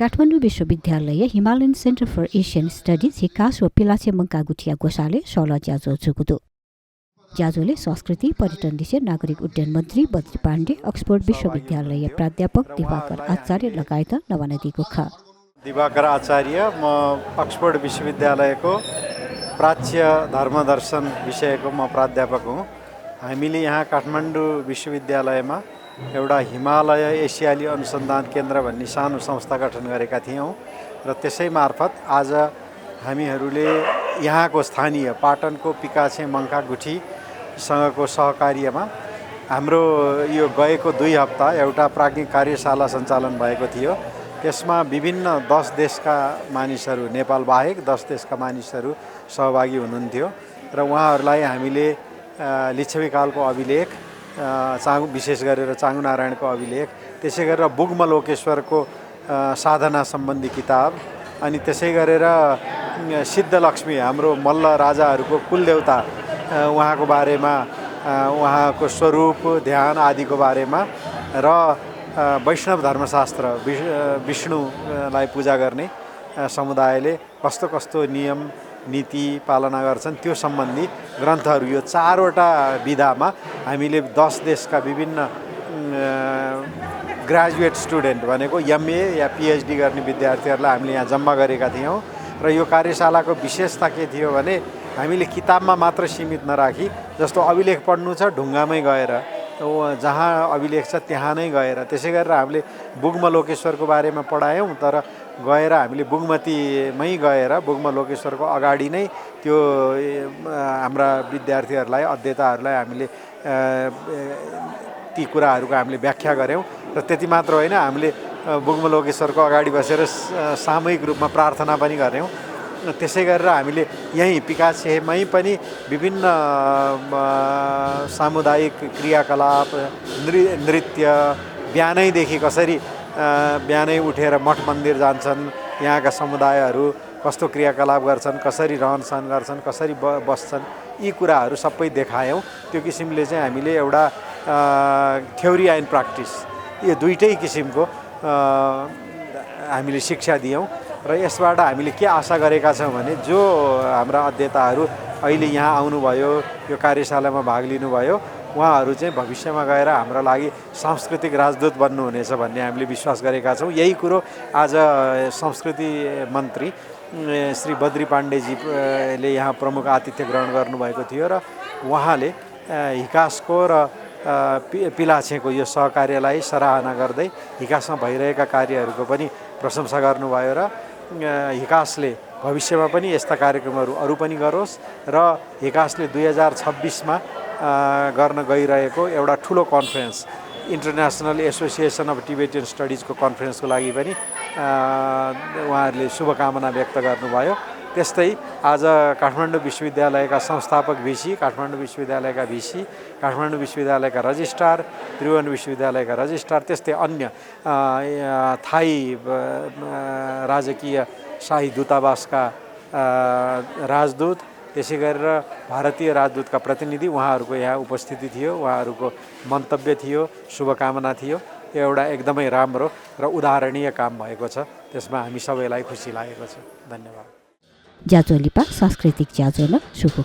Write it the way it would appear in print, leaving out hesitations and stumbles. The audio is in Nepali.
काठमाडौँ विश्वविद्यालय Himalayan centre for Asian studies हिकास व पिलाचे मङ्का गुठिया गोसाले सौल ज्याजो जुगुदो ज्याजोले संस्कृति पर्यटन विषय नागरिक उड्डयन मन्त्री बद्री पाण्डे अक्सफोर्ड विश्वविद्यालय प्राध्यापक दिवाकर आचार्य लगायत नवनदीको ख दिवाकर आचार्य म अक्सफोर्ड विश्वविद्यालयको प्राच्य धर्मदर्शन विषयको म प्राध्यापक हुँ। हामीले यहाँ काठमाडौँ विश्वविद्यालयमा एउटा हिमालय एसियाली अनुसन्धान केन्द्र भन्ने सानो संस्था गठन गरेका थियौँ र त्यसै मार्फत आज हामीहरूले यहाँको स्थानीय पाटनको पिकाछे मङ्का गुठीसँगको सहकार्यमा हाम्रो यो गएको 2 हप्ता एउटा प्राज्ञिक कार्यशाला सञ्चालन भएको थियो। त्यसमा विभिन्न 10 देशका मानिसहरू नेपाल बाहेक 10 देशका मानिसहरू सहभागी हुनुहुन्थ्यो र उहाँहरूलाई हामीले लिच्छवीकालको अभिलेख विशेष गरेर चाँगुनारायणको अभिलेख त्यसै गरेर बुग्मलोकेश्वरको साधना सम्बन्धी किताब अनि त्यसै गरेर सिद्धलक्ष्मी हाम्रो मल्ल राजाहरूको कुलदेवता उहाँको बारेमा उहाँको स्वरूप ध्यान आदिको बारेमा र वैष्णव धर्मशास्त्र विष्णुलाई पूजा गर्ने समुदायले कस्तो कस्तो नियम नीति पालना गर्छन् त्यो सम्बन्धी ग्रन्थहरू यो 4वटा विधामा हामीले 10 देशका विभिन्न ग्रेजुएट स्टुडेन्ट भनेको एमए या पिएचडी गर्ने विद्यार्थीहरूलाई हामीले यहाँ जम्मा गरेका थियौँ र यो कार्यशालाको विशेषता के थियो भने हामीले किताबमा मात्र सीमित नराखी जस्तो अभिलेख पढ्नु छ ढुङ्गामै गएर जहाँ अभिलेख छ त्यहाँ नै गएर त्यसै गरेर हामीले बुग्मलोकेश्वरको बारेमा पढायौँ तर गएर हामीले बुग्मतीमै गएर बुग्मलोकेश्वरको अगाडि नै त्यो हाम्रा विद्यार्थीहरूलाई अध्येताहरूलाई हामीले ती कुराहरूको हामीले व्याख्या गऱ्यौँ र त्यति मात्र होइन हामीले बुग्मलोकेश्वरको अगाडि बसेर सामूहिक रूपमा प्रार्थना पनि गऱ्यौँ। त्यसै गरेर हामीले यहीँ पिकाछेमै पनि विभिन्न सामुदायिक क्रियाकलाप नृत्य बिहानैदेखि कसरी बिहानै उठेर मठ मन्दिर जान्छन् यहाँका समुदायहरू कस्तो क्रियाकलाप गर्छन् कसरी रहनसहन गर्छन् कसरी बस्छन् यी कुराहरू सबै देखायौँ। त्यो किसिमले चाहिँ हामीले एउटा थ्योरी एन्ड प्र्याक्टिस यो दुईटै किसिमको हामीले शिक्षा दियौँ र यसबाट हामीले के आशा गरेका छौँ भने जो हाम्रा अध्येताहरू अहिले यहाँ आउनुभयो यो कार्यशालामा भाग लिनुभयो उहाँहरू चाहिँ भविष्यमा गएर हाम्रो लागि सांस्कृतिक राजदूत बन्नुहुनेछ भन्ने हामीले विश्वास गरेका छौँ। यही कुरो आज संस्कृति मन्त्री श्री बद्री पाण्डेजीले यहाँ प्रमुख आतिथ्य ग्रहण गर्नुभएको थियो र उहाँले हिकासको र पिलाछेको यो सहकार्यलाई सराहना गर्दै हिकासमा भइरहेका कार्यहरूको पनि प्रशंसा गर्नुभयो र हिकासले भविष्यमा पनि यस्ता कार्यक्रमहरू अरू पनि गरोस् र हिकासले 2026मा गर्न गइरहेको एउटा ठुलो conference international association of Tibetan स्टडिजको कन्फरेन्सको लागि पनि उहाँहरूले शुभकामना व्यक्त गर्नुभयो। त्यस्तै आज काठमाडौँ विश्वविद्यालयका संस्थापक भिसी काठमाडौँ विश्वविद्यालयका भिसी काठमाडौँ विश्वविद्यालयका रजिस्ट्रार त्रिभुवन विश्वविद्यालयका रजिस्ट्रार त्यस्तै अन्य थाई राजकीय शाही दूतावासका राजदूत त्यसै गरेर भारतीय राजदूतका प्रतिनिधि उहाँहरूको यहाँ उपस्थिति थियो उहाँहरूको मन्तव्य थियो शुभकामना थियो। यो एउटा एकदमै राम्रो र उदाहरणीय काम भएको छ त्यसमा हामी सबैलाई खुसी लागेको छ। धन्यवाद। ज्याजो लिपा सांस्कृतिक ज्याजो न शुभ